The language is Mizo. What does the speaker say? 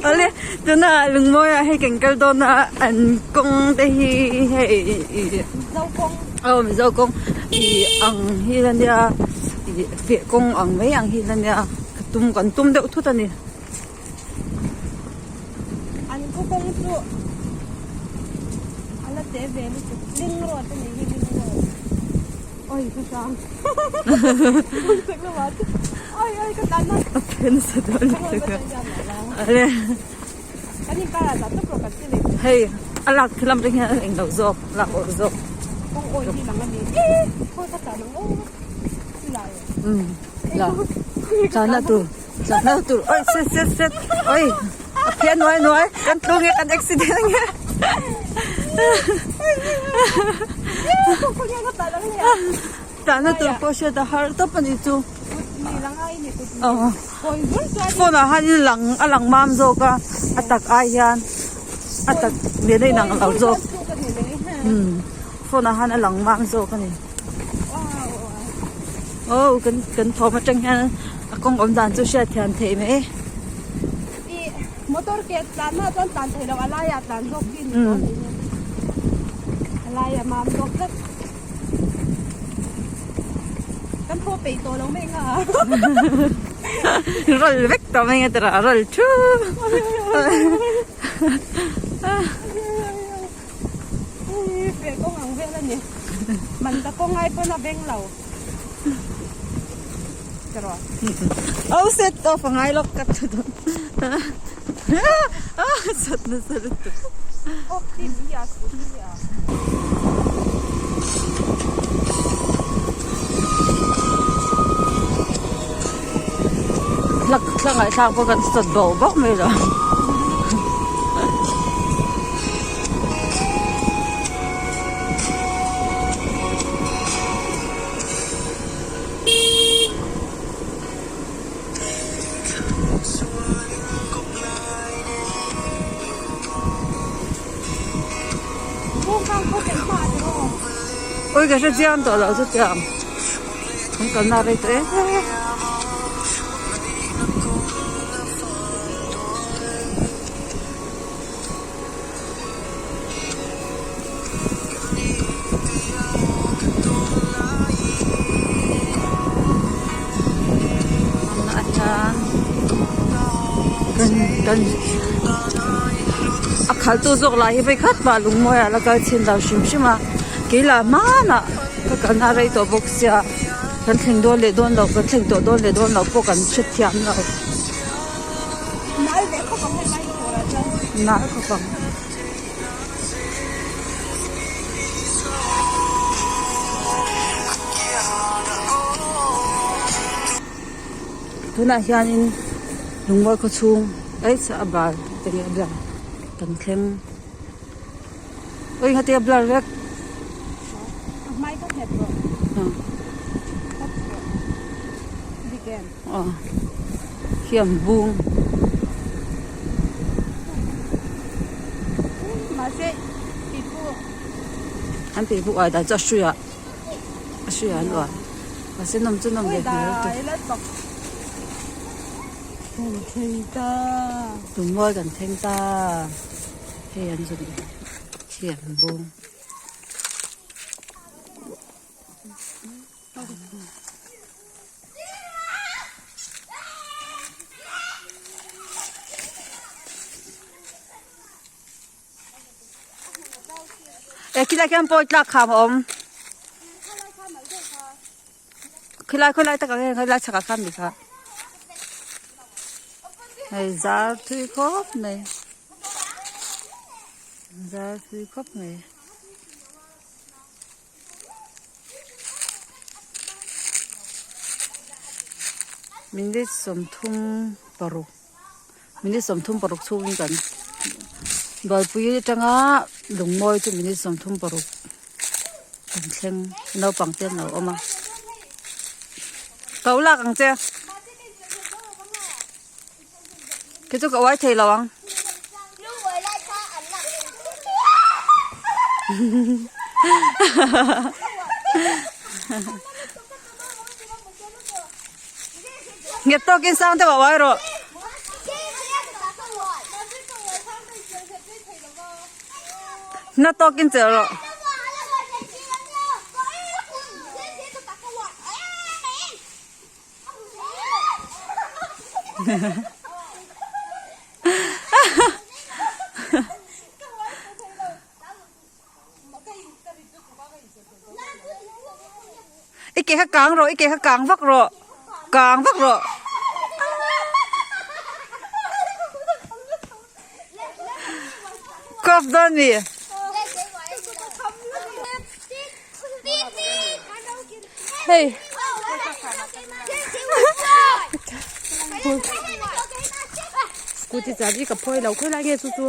Awle tuna lungmawi ah hei kan kal dawn a an kawng te hi hei ih Mizo kawng aw Mizo kawng ih ang hi la nia ih feh kawng ang mai ang hi la nia ka tum kan tum deuh thut a ni. An khaw kawng chu a la te ve lutuk ling road a ni hi ling road awi ka hrang awi awi ka tlan na a phen sa dawn lutuk a ale kan inkar ah dah tawp rawh kan ti leh hei a lak khi lam te hian a englo zawk lak awrh zawk kawng awi hi lang a ni khawi ka tlan ang aw silai um la tlan na tur Chahna tur oi set set set oi a phian nuai nuai kan tlu nge kan accident nge Chahna tur pawh hriat a har tawp a ni chu phone ah hian lang a lang mam zawk a a tak ai hian a tak nen a inang lo zawk phone ah hian a lang mam zawk a ni. Aw kan kan thawm atang hian a kawng awm dan chu hriat thiam theih mai e. Ih motor ke tlan na chuan tlan theih loh a laiah tlan zawk chi ni dawn ni hian a laiah mam zawk tlat kan thaw peih tawh lo mai nga a. Ral vek tawh mai nga tira ral thu. Hei kawng ang vel a ni. Man ta kawng ai pawn a veng lo. Ka rawh. Oh set off a ngai lawk ka thu dawn. Ah sat nasa lutuk. Off team hi a scooty hi a. Thla thla ngaihthlak pawh kan sawt bauh bauh mai lo. Ui ka hre chiang tawh loh chu tiang an kalna rei tawh em em. A khalh tu zawk lah hi vei khat mah lungmawi ah la kal chhin lo hrim hrim a keilah hmanah ka kalna rei tawh bawk sia kan thleng dawn leh dawn lo kan thleng tawh dawn leh dawn lo pawh kan hrethiam lo. Nal khawp ang. Tunah hianin lungmawi khaw chhung eih a bal te nge a blur kan thleng oi heti a blur vek. Aw hian bung an tih buk ai dan chu a hruiah a hruiah an uar mahse nawm chu nawm ve hmel lutuk lungmawi kan thleng ta hei an zun hian bung. E khilai khian pawi tlak kham a awm khilai khawilai takah khian khawilai chhakah khan mi kha hei zar thui khawp mai zar thui khawp mai. Minute 36 minute 36 chhungin kan bualpui atanga lungmawi chu minute 36 kan thleng naupang te an lo awm a ko lak ang che kei chu ka uai thei lo ang. Nghet tawkin sang deuh a uai rawh. Na tawkin chelh rawh. I ke kha kang rawh, i ke kha kang vak rawh, kang vak rawh. Cough dawn mi. Hei. Scooty chabi ka phawi lo khawi lai nge chu chu.